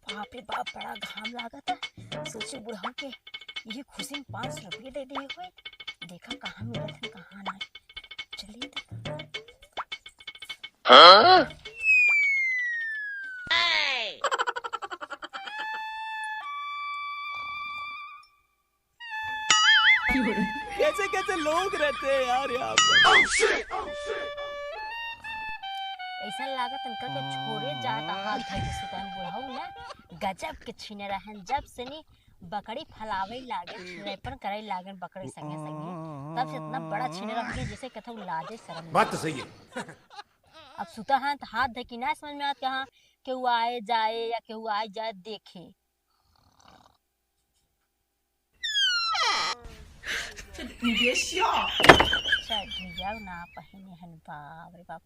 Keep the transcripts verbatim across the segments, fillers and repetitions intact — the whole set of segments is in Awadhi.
बाप रे बाप, बड़ा घाम लागत है। सोची बुढ़ऊ के यही खुशी में पाँच सौ रुपये दे दिए हुए, देखा कहाँ मिलत है, कहाँ ना। चलिए देखा। हाँ? कैसे कैसे लोग रहते हैं यार यहाँ पर। ऐसा लागत इनका के छोड़े जात हाथ धर के सुतन बुढ़ऊ ना। गजब के छीने रहन, जब से नी बकरी फलावे लागन, छिनरपन करे लागन बकरी संगे संगे, तब से इतना बड़ा छीने रहन कि जैसे कथऊ लाजे शरम। बात तो सही है। अब सुता है तो हाथ धर के ना समझ में आत कि हाँ केहू आए जाए या केहू आए जाए देखे। चड्ढिया ना पहिने हन, बाप रे बाप।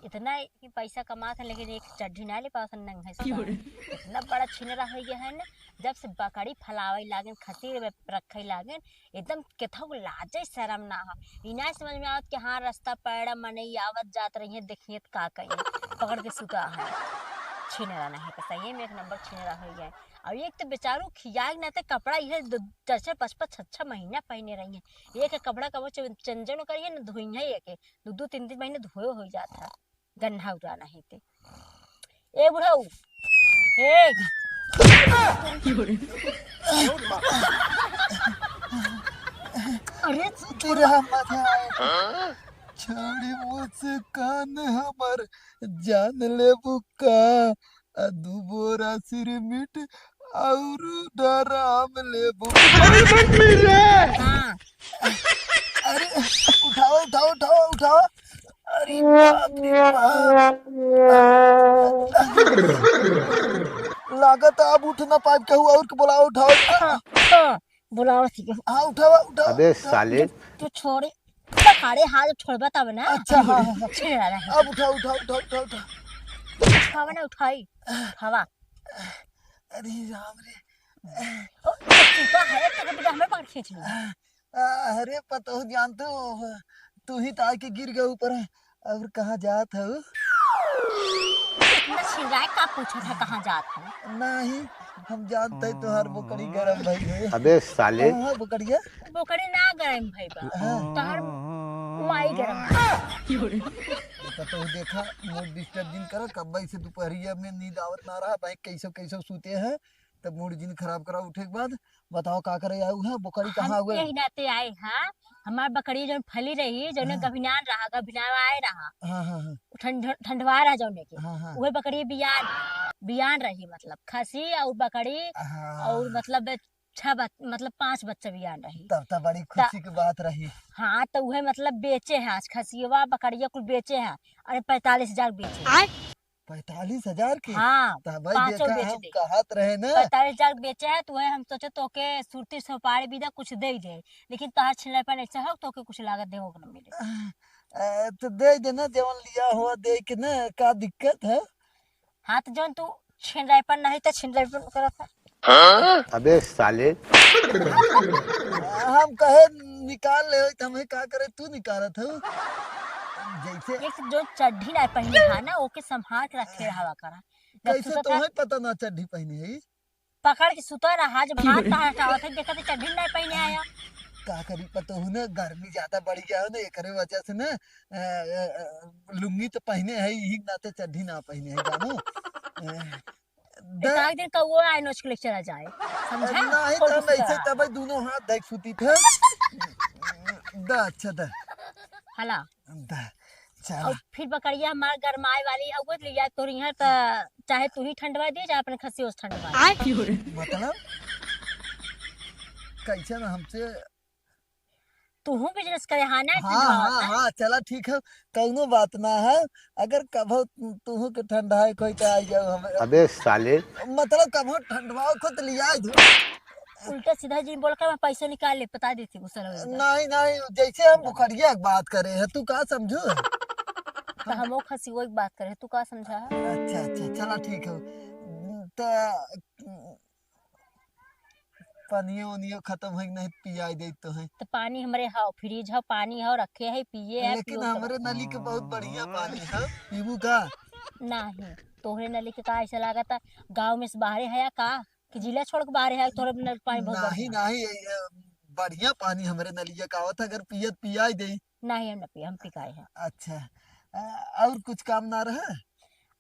इतना ही पैसा कमात है, लेकिन एक चड्ढी ना ले पावत हन, नंगे से। इतना बड़ा छिनरा हो गया है ना, जब से बकरी फलावे लागन, खसी में रखे लागन, एकदम केथो लाजे शरम ना हो। ई ना समझ में आवत कि हाँ, रास्ता पैड़ा मनई आवत जात रही है, देखिए त का कहीं पकड़ के सुता है। छिनरा नहीं तो सही में एक नंबर छिनरा हो गया है। और एक तो बेचारू खियाए ना ते कपड़ा, ये दो, चार चार पाँच पाँच छह छह महीना पहने रही है। एक कपड़ा कबो च-, चेंजो न करिए, न धोइहे, एक दो दो तीन तीन महीने धोए हो जात है, गन्हा उड़ा नहीं ते। ए बुढ़ऊ, ए। अरे, तेरा मजा है। छोड़ी मुस्कान हमर जान लेबू का, आ दू बोरा सिरमिट और डराम लेबू। अरे मत पी रे। हाँ। अरे उठाओ, उठाओ, उठाओ, उठाओ। अरे बाप रे बाप। लागत अब उठ ना पाइब, कहू और के बोलाओ, उठाओ। हाँ, हाँ, बोलाओ ठीक है। हाँ, उठाओ, उठाओ, अबे उठाओ। साले। तू छोड़े, पकड़े हाथ छोड़बा तब ना। अच्छा, हाँ, हाँ, हाँ। छेड़ा रहा है। अब उठाओ, उठाओ, उठाओ, उठाओ, उठाओ। उठावा ना, उठाई। हवा। अरे राम रे। ओ, तू तो है, तो कभी हमें पकड़ खींच ली। आ, अरे पतोह जान तो, तू ही तो आके गिर गए ऊपर। और कहाँ जात हो? इतना छिड़ाए का पूछत है, कहाँ जात हो? नहीं, हम जानते हैं तोहार बोकड़ी गरम भई है। अबे साले। कहाँ है बोकड़िया? बोकड़ी ना गरम भई बा। हाँ। तोहार माई गरम भई। तो, तो देखा, mood disturb जिन करा, कब्बे से दोपहरिया में नींद आवत ना रहा, भाई कैसो कैसो सूते हैं, तब mood जिन खराब करा। उठे के बाद बताओ का करे आऊ है, बोकड़ी कहाँ हम हुए? यही नाते आए हैं, हमार बकरी जौन फली रही, जौने हाँ। गभिनान रहा, गभिनान आए रहा। हाँ, हाँ, हाँ। ठंड-, ठंडवा रहा जौने के। हाँ, हाँ। उहे बकरी बियान, बियान रही, मतलब खसी और बकरी हाँ। और मतलब छह बच-, मतलब पाँच बच्चा बियान रही। तब तो बड़ी त-, खुशी की बात रही। हाँ, तो उहे मतलब बेचे है आज खसियवा बकरिया कुल बेचे है। अरे पैंतालीस हजार बेचे। आय? पैंतालीस हजार के? हाँ, तब भाई पाँचों देखा, बेच हम दे। कहत रहे ना। पैंतालीस हजार बेचे है, तो वही हम सोचे तोके सुरती सुपारी बीदा कुछ दे दे, लेकिन तोहार छिनराईपन ऐसा हो, तोके कुछ लागत देवे के न मिले। अ, तो दे देना, जवन लिया हुआ दे के ना, का दिक्कत है? हाँ, तो जवन तू छिनराईपन नहीं तो छिनराईपन करत है। अबे साले। हम कहे निकाल ले, तो हमें का करे, तू निकालत हो। जैसे एक तो जो चड्ढी ना पहने है ना, ओके संभाल के रखे रहा करा। जब कैसे सुतत तोहे है, पता ना चड्ढी पहने है? पकड़ के सुता रहा, जब हाथ तार हटावत है, देखा तो चड्ढी ना पहने आया। का करी पतोहू ने, गर्मी ज्यादा बढ़ गया हो ना, एकरे वजह से ना, अ, अ, अ, लुंगी तो पहने है, यही नाते चड्ढी ना पहने है, जानो। अ, द- एकाध दिन कौआ आए नोच के ले चला जाए, समझा? नहीं, खोल तो के हम ऐसे सुता। तब दोनों हाथ धर के सूती थे। द, अच्छा, द। हला। द, चला। और फिर बकरिया हमार गरमाए वाली, और वो लिया तोर यहाँ त चाहे तू ही ठंडवा दे, चाहे अपने खसी ओस ठंडवा दे। आय। मतलब? कैसे ना हमसे तुहू business करे, हाँ ना, हाँ, ठंडवा हाँ, होता। हाँ, चला ठीक है, कौनो बात ना है। अगर कभो तुहू के ठंडा है कोई तो आ जाओ हमें। अबे साले। मतलब कभो ठंडवा को तो लिया दो। उल्टा सीधा जी बोल के मैं पैसा निकाल ले, बता देती हूँ, सर। नहीं, नहीं, जैसे हम बुखड़िया की बात करे हैं, तू का समझू? तो हम वो खसी वो एक बात करे, तू का समझा? अच्छा, अच्छा, चला ठीक है। तो पनियो उनियो खत्म है कि नहीं, पियाई दे तो है। तो पानी हमरे हाव, fridge हाव, पानी हाव, रखे है, पिए है, लेकिन पियो हमरे तो। नली के बहुत बढ़िया पानी है, पीबू का? नहीं। तोहरे नली के का ऐसा लागत है, गाँव में से बाहरे है या का, कि जिला छोड़ के बाहरे है, तोहरे नल के पानी बहुत बढ़िया? नहीं, नहीं, ये बढ़िया पानी हमरे नलिया का आवत है, अगर पियत पियाई देई। नहीं, हम न पिए, हम पिकाए हैं। अच्छा, अ, और कुछ काम ना रहे?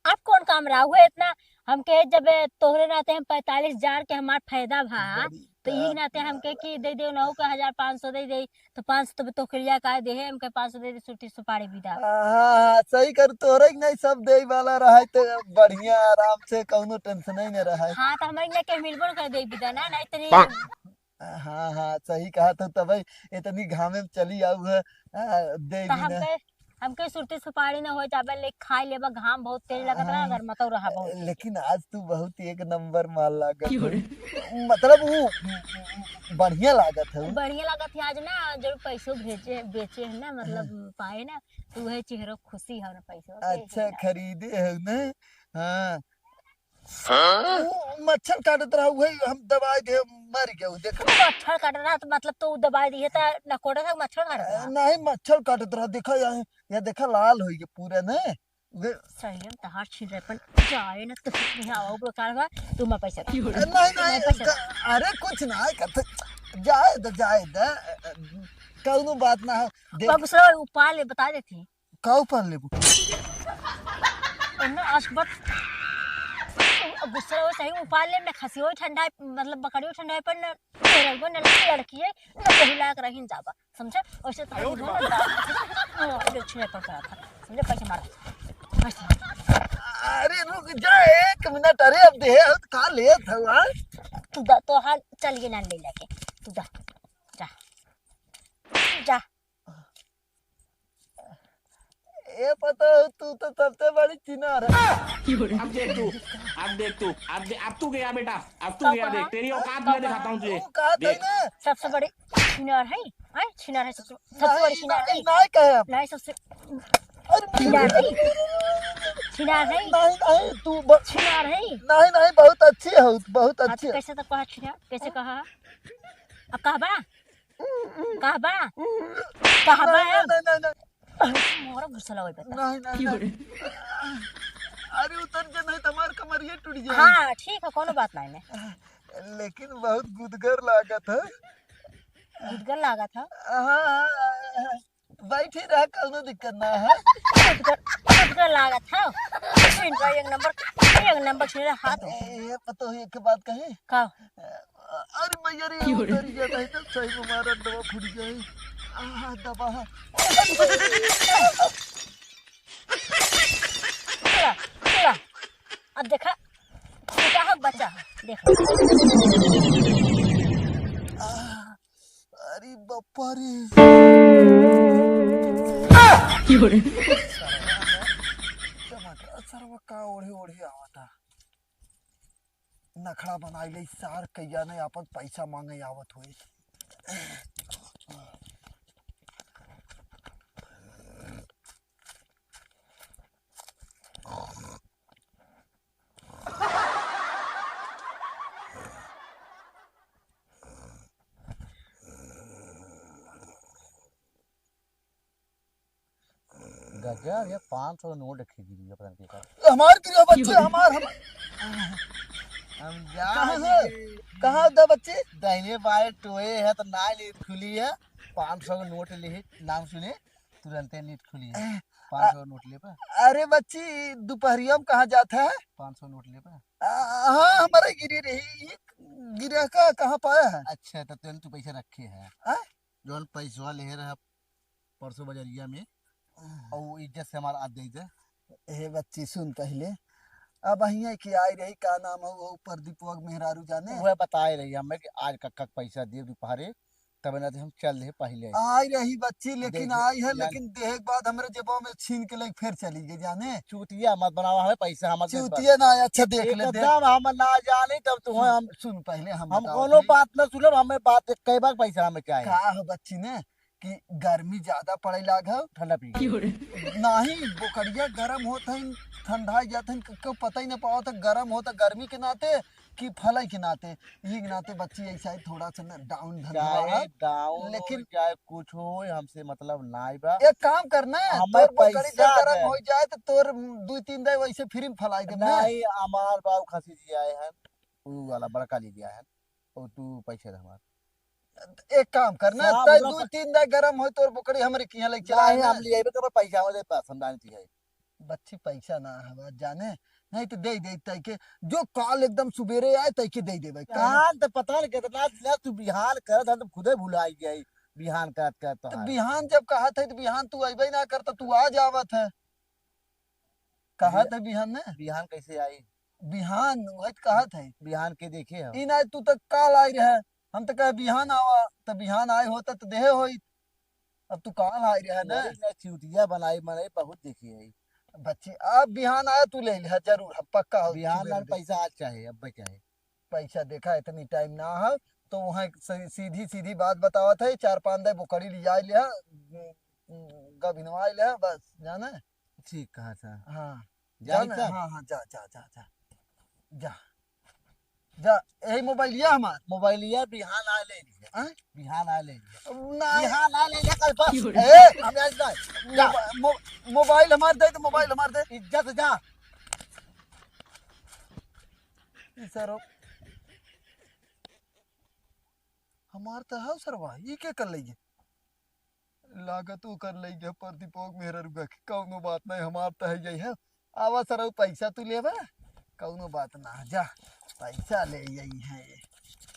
अब कौन काम रहा हुआ इतना? हम कहे जब तोहरे नाते हम पैंतालीस जार के हमार फायदा भा, बड़ी तो यही नाते हम कहे कि दे दे ना हो के हजार पाँच सौ दे दे, तो पाँच सौ तो तोकरिया का दे है, हमके पाँच सौ दे दे, सुट्टी सुपारी विदा। हाँ, हाँ, सही कर, तोहरे के नहीं सब दे वाला रहा है तो बढ़िया आराम से कौनो टेंशन ही नहीं रहा है। हाँ, तो हमारे यहाँ के मिलबो न कर दे विदा ना, नहीं तनी हाँ, हाँ, सही कहा तो तबे इतनी घामे में चली आऊ है, आ, दे तो दी ना। हमके, हमके सुरती सुपारी न हो जाबे, ले खाई लेबा, घाम बहुत तेज लगत रहा, हाँ, अगर मतौ रहा बहुत। लेकिन आज तू बहुत एक नंबर माल लागत हो। मतलब वो बढ़िया लागत है। बढ़िया लागत है आज ना, जो पैसो भेजे, बेचे है ना, मतलब पाए ना, तो वह चेहरो खुशी है ना, पैसो के अच्छा है ना। खरीदे है ना। हाँ, हाँ? उ मच्छर काटत रहा, उहे हम दवाई दे, मर गया, उ देख। मच्छर काटत रहा, तो मतलब तो उ दवाई दिए, त नकोड़ा था, मच्छर काटत रहा? नहीं, मच्छर काटत रहा, देखा यहाँ, यहाँ देखा, लाल होई गया पूरा ने। उहे सही है, तहार छीन रहे, पण जाए ना, तो यहाँ आओ, बेकार बा, तू मैं पैसा दे। नहीं, नहीं, मैं पैसा दे। क-, अरे कुछ ना, कथे, जाए दे, जाए दे, कौनो बात ना है, देख। बाबू सर, उपाय ले, बता देती। का उपाल लेबू? ओन्ने असबत गुस्सा हो, सही उपाल ले, न खसियो ठंडा है, मतलब बकरियो ठंडा है, पर न तोरगो न लड़की है, न कहीं लायक रहीन जाबा, समझे? ओइसे तो हम दोनों दांत, हाँ, जो छुए पर करा था, समझे? पैसे मारा, पैसे। अरे रुक जा एक मिनट, अरे अब दे, अब का लेत हवा? तू दा, तो हाल चल गए ना ले लेके, तू दा, जा, जा। ए पता हो, तू तो सबसे बड़ी छिनार है। अब देख तू, अब देख तू, अब दे-, अब तू गया बेटा, अब तू गया, देख, तेरी औकात मैं दिखाता हूँ तुझे। तू कहा था देख। ना? सबसे बड़ी छिनार है, हैं? छिनार है सबसे, सबसे बड़ी नहीं, छिनार है। नहीं, नहीं कहे अब। नहीं, सबसे अरे छिनार है। छिनार है। नहीं, नहीं, तू ब-, छिनार है। नहीं, नहीं, बहुत अच्छी है, बहुत हाँ, तो अच्छी है। कैसे तो कहा छिनार? कैसे कहा? अब कहा बा? कहबा? कहबा? नहीं, नहीं, नहीं, नहीं। मोरा गुस्सा लगे बता। नहीं, नहीं, नहीं। अरे उतर के नहीं तो हमार कमरिया टूट जाए। हाँ, ठीक है, कोनो बात नहीं ने। लेकिन बहुत गुदगर लागत है। गुदगर लागत है? हाँ, हाँ, हाँ, हाँ। बैठी रह, कोनो दिक्कत ना है। गुदगर, गुदगर लागत है। एक नंबर, एक नंबर छेड़ा हाथ। ए, पतो है एक बात कही? का? अरे भैया रे, क्यों रे? उतर गया नहीं तो सही में हमारा अंडवा फूट गया है। आह, दबा है। चला, चला। अब देखा, फूटा है बच्चा, देखा। आह, अरे बापा रे। क्यों रे? टमाटर, सरवा का ओढ़े ओढ़े आवता। नखड़ा बनाई ले सार, कहिया नहीं आपन पैसा मांगे आवत होई। गजब, ये पाँच सौ नोट रखी गिरी है, पता नहीं क्या। हमार गिरी है बच्चे, हमार, हम हम जा कहाँ है? कहाँ है बच्चे? दाहिने बाएं टोए है तो ना नींद खुली है। पाँच सौ के नोट ले, नाम सुने, तुरंते नींद खुली है। पाँच सौ नोट ले पा। अरे बच्ची, दोपहरिया में कहाँ जात है? पाँच सौ नोट ले पा। आ, हाँ, हमारे गिरी रही, ये गिरा का कहाँ पाया है? अच्छा, तो तुरंत तू पैसा रखे है। हाँ? जौन पैसवा ले रहा परसों बजरिया में, और इज्जत से हमार आज दे दे। ए बच्ची, सुन पहले, अब हियाँ के आई रही, का नाम है वो, प्रदीपवा के मेहरारू जाने? वह बताए रही हमें कि आज कक्का के पैसा दे दोपहरे, तब ना तो हम चल रहे पहले। आई रही बच्ची, लेकिन देख, आई है, जान- लेकिन देहे के बाद हमरे जेबवा में छीन के लेके फिर चली गई जाने। चूतिया मत बनावा हमें, पैसा हमारे चूतिया ना, अच्छा देख ले, देख। एकदम हम ना जाने तब तुम्हें हम सुन पहले हम हम बताओ कोनो भाई। बात ना सुनब, हमें बात एक कई बार पैसा हमें चाहिए। का हो बच्ची ने? कि गर्मी ज्यादा पड़े लाग हौ। ठंडा पी के। नहीं, बोकरिया गरम होत है, ठंडा जात है, क-, क्यों पता ही ना पावत है, गरम होत है, गर्मी के नाते कि फलाई के नाते, ई के नाते बच्ची ऐसा है, थोड़ा सा ना down धंधा चाहे है, down हो लेकिन जाए, कुछ हो, हमसे मतलब नाई बा। एक काम करना है, हमें तोर बकरी पैसा जब गरम दे। हो जाए तो तोर दुई तीन दाई वैसे free में फलाई देब ना। नहीं, हमार बाऊ खसी जी आए हैं, ऊ वाला बड़का ले लिया है, और तू पैसे दे हमार। एक काम करना, शाम तै को दुई तीन दाई गरम हो, तोर बकरी हमरे किहाँ लेके चला नहीं, आना। हम ले आइबे करबे, पैसा हो जाए बस, हम जाने चाहिए। बच्ची पैसा ना हवा जाने, नहीं तो दे दे तै के, जो काल एकदम सुबेरे आए तै के दे देबे। काल तो पता नहीं कितना दिन तू बिहान करत है, हम तो खुदे भुलाई गई बिहान करत करत तो तोहार। बिहान जब कहत है तो बिहान तू अइबे ना करता, तू आ जावत है। कहत बिहा-, है बिहान ने? बिहान कैसे आई? बिहान वही तो कहत है। बिहान के देखे हो? ई ना तू तो काल आई रहे, हम तो कहे बिहान आवा, तो बिहान आए होता तो देहे होई। अब तू काल आई रहे ना। नहीं, नहीं, चूतिया बनाई, मने बहुत देखी है। बच्ची, अब बिहान आया तू ले लिहा जरूर, हम पक्का हो बिहान चुबे ना दे। पैसा आज चाहे, अब चाहे। पैसा देखा, इतनी time ना है, तो वहाँ से सीधी सीधी बात बतावत है, चार पाँच दाई बोकड़ी लिया लिहा, गभिनवा लिहा, बस जाना है। ठीक कहा था। हाँ। जाई जाना है, तब? हाँ, हाँ, जा, जा, जा, जा। जा, जा, यही मोबाइलिया हमार। मोबाइलिया बिहान आ ले लिया। हाँ? बिहान आ ले लिया। ना। बिहान आ ले लिया, कल पर। क्यों रे? ए, हम आज ना। जा। मोबा-, मो-, मोबाइल हमार दे, तो मोबाइल हमार दे। इज्जत जा। ई सरो। हमार तो है सरवा, ई के कर लेइए? लागत ओकर लइका प्रदीपवा के मेहररुआ के, कौनो बात नहीं, हमार तो है यही है। आवा सरऊ, पैसा तू लेबा, कौनो बात ना, जा, पैसा ले आई है,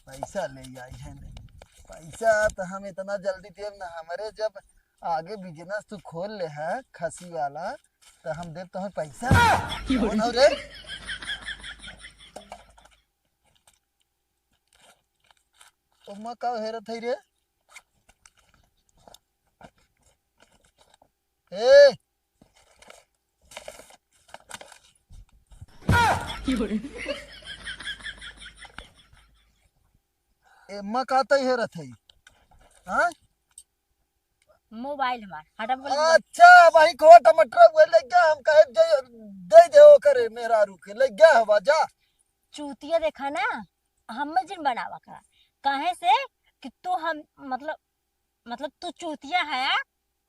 पैसा ले आई है। पैसा तो हम इतना जल्दी देब ना, हमरे जब आगे business तू खोल ले है खसी वाला, तो हम देब तुम्हें पैसा। कौन हो रे? ओमा का हेरत है रे? ए! एमा का तई हेरत है? हाँ? मोबाइल हमार, हटा बोल। अच्छा, वही को टमाटर वो ले गया, हम कहे दे, दे दे ओकरे मेहरारू के, ले गया हवा, जा। चूतिया देखा ना, हमें जिन बनावा करा, काहे से कि तू हम, मतलब, मतलब तू चूतिया है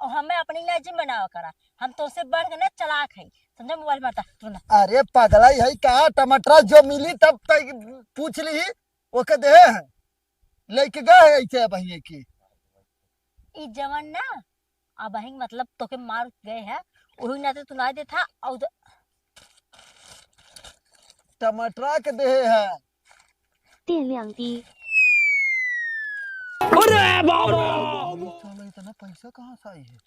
और हमें अपनी ना जिन बनावा करा, हम तोसे बढ़ के ना चालाक है, समझा? मोबाइल मारता तू ना। अरे पगला ही है का, टमाटर जो मिली तब तक पूछ ली, ओके दे है। लेके गए है ऐसे अबहिं की। ई जवन ना, अबहिं मतलब तोके मार गए है, ओही नाते तू ना देता, और द- टमाटरा के देहे है। 电量低。 अरे बाबा! चलो, इतना पैसा कहाँ से आई है?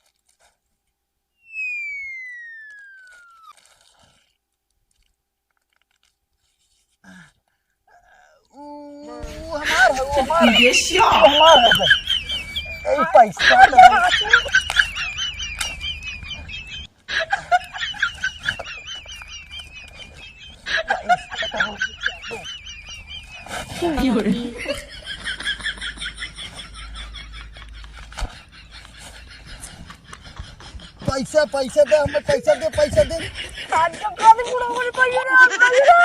ऊ हमार है, ऊ हमार है। ये क्या? ऊ हमार है। ए, पैसा तो है। पैसा, पैसा दे, हमें पैसा दे, पैसा दे। आज जब खाली बुढ़ा होने पर ये ना, ये ना।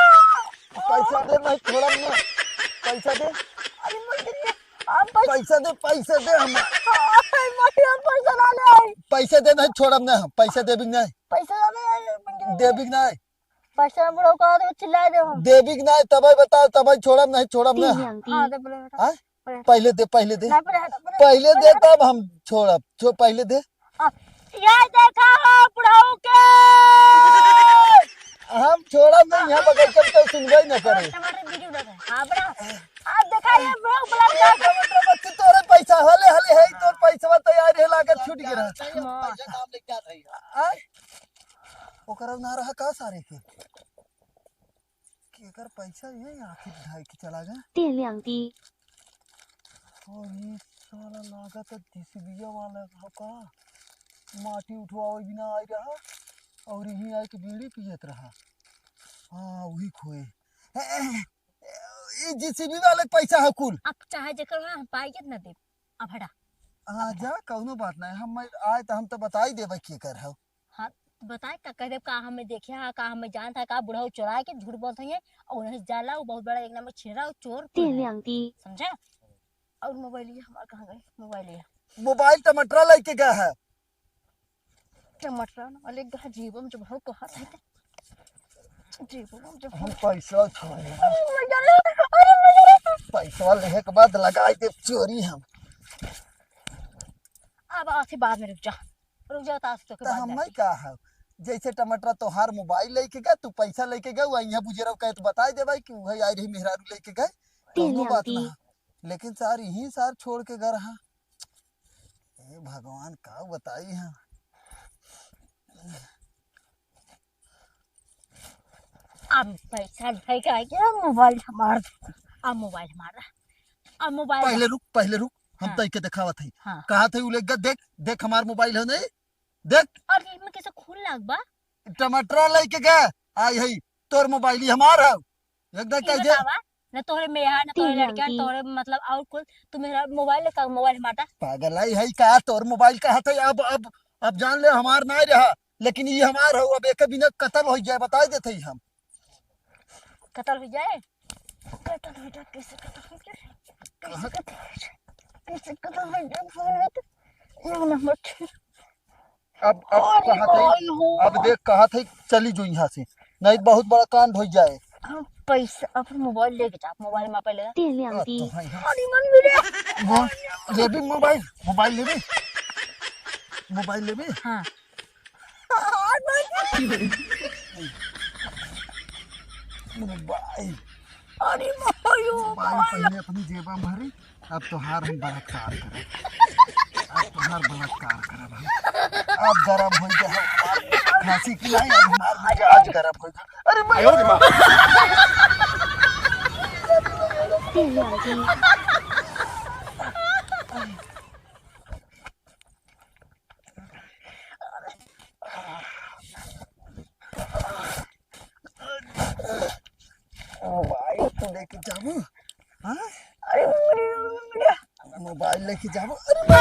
पैसा दे, नहीं छोड़ब ना। पैसा दे। अरे मत दे, आप पैसा पैसा दे, पैसा दे हमें। अरे मत, हम पैसा ना ले आई। पैसा दे, नहीं छोड़ब ना हम। पैसा देबी नहीं। पैसा ना ले आई, मंदिर में। देबी नहीं। पैसा ना बुढ़ा कहा तो चिल्ला दे हम। देबी नहीं, तबे बताओ, तबे छोड़ब, नहीं छोड़ब ना हम। हाँ, दे बोले बेटा। हाँ? पहले दे, पहले दे। ना, पहले हटा, पहले पहले दे, हटा। तब हम छोड़ब। छो-, पहले दे। आ, ये देखा हो बुढ़ऊ के। हम छोड़ब नहीं, यहाँ बगैचा में तो सुनबे न करे। टमाटर वीडियो बना दे। हाँ, बड़ा। आप देखा ये बुढ़ऊ बुला ए, टमाटर मत, तोरे पैसा, हले, हले, है, तोर पैसवा तैयार है, लागत छूट गया। हाँ। पैसा काम लेके आ रही है। आय? ओकरा ना रहा का सारे के? केकर पैसा ये आखिर ढाई के चला गया? 电量低。 और ये साला लागत है जेसीबीया वाला हो का? माटी उठवावे बिना आई रहा और यहीं आके बीड़ी पियत रहा। हाँ, वही खोए। ये जेसीबी वाले पैसा है कुल। अब चाहे जेकर हो, हम पाइए ना देब। अब हटा। हाँ, अब हटा। जा, कौनो बात नहीं। हम आए तो हम तो बताई देबे केकर हो। हाँ, बताए का कह देब, का हमें देखे हा, का हमें जानत हा, का बुढ़ऊ चोराए के झूठ बोलत है, और उन्हें जाला, वो बहुत बड़ा एक नंबर छेड़ा और चोर तेल कुल है। आंटी। समझा? और मोबाइल ये हमार कहाँ गए? मोबाइल ये। मोबाइल टमाटर लेके गया है। टमाटर ना लेके गया, जेब में जब हो कहा था, जेब में जब हम पैसा छोड़े। अरे मजा ले, अरे मजा ले। पैसा लेहे के बाद लगाई दे चोरी हम। अब आके बाद में रुक जा, रुक जा, ताश तो के तो बाद हम में नहीं आके। कहा है, जैसे टमाटर तोहार मोबाइल लेके गए, तू पैसा लेके गए, वही यहाँ बुझे रहो, कहे तो बताई दे भाई कि वही आई रही मेहरारू लेके गए, तेल कौनो बात आंटी। ना। लेकिन सार यही सार छोड़ के गए रहा। ए भगवान, का बताई हम। अब पैसा लेके आई के मोबाइल हमार, अब मोबाइल हमारा, अब मोबाइल पहले रुक, पहले रुक, हम हाँ। तय के दिखावत है। हाँ। कहा थे उ लेके देख, देख हमार मोबाइल है नहीं, देख। और ये में कैसे खून लाग बा? टमाटर लेके गए, आई है तोर मोबाइल ही हमार है, एकदम ई कह दे। बतावा, न तोहरे मेहर, न तोहरे तीन लड़किया, आंटी। तोहरे मतलब और कुल, तू मेरा मोबाइल लेके, मोबाइल हमारा। पागल है, है का? तोर मोबाइल का हाथ है? अब, अब, अब जान ले हमार ना रहा, लेकिन ये हमार हो, अब एक बिना कत्ल हो जाए, बताई देते ही हम। कत्ल हो जाए? कत्ल हो जाए, कैसे कत्ल हो जाए? कैसे कहाँ? कत्ल हो जाए? कैसे कत्ल हो जाए? फोन है तो, ये नंबर छे। अब, अब अरे कहा थे, भाई हो। अब देख, कहा थे चली जो यहाँ से, नहीं तो बहुत बड़ा कांड हो जाए। हम पैसा, अपन मोबाइल लेके जा, मोबाइल में पहले। तेल आ, आंटी। तो है, हाँ। अरे मम्मी रे। वो, लेबी मोबाइल, मोबाइल लेबी, मोबाइल लेबी। हाँ। मोबाइल। अरे मायो, मोबाइल मायो। पहले अपनी जेबा में भरी, अब तोहार हम बलात्कार करब। अब तोहार बलात्कार करब हम। अब गरम हो गया है। खांसी की नहीं, अब हमार मिजाज गरम हो गया। अरे मायो। मोबाइल तो लेके जाबो, हाँ? अरे, अरे, अरे, अरे। मोबाइल लेके जाबो, अरे बा!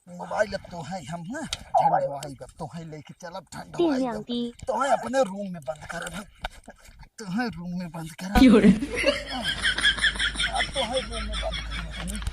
मोबाइल अब तो है हम ना, ठंड हवाई अब तो है लेके चलब, ठंड हवाई अब। तो है अपने रूम में बंद करब हम। तो है रूम में बंद करब। अब तो है रूम में बंद करब।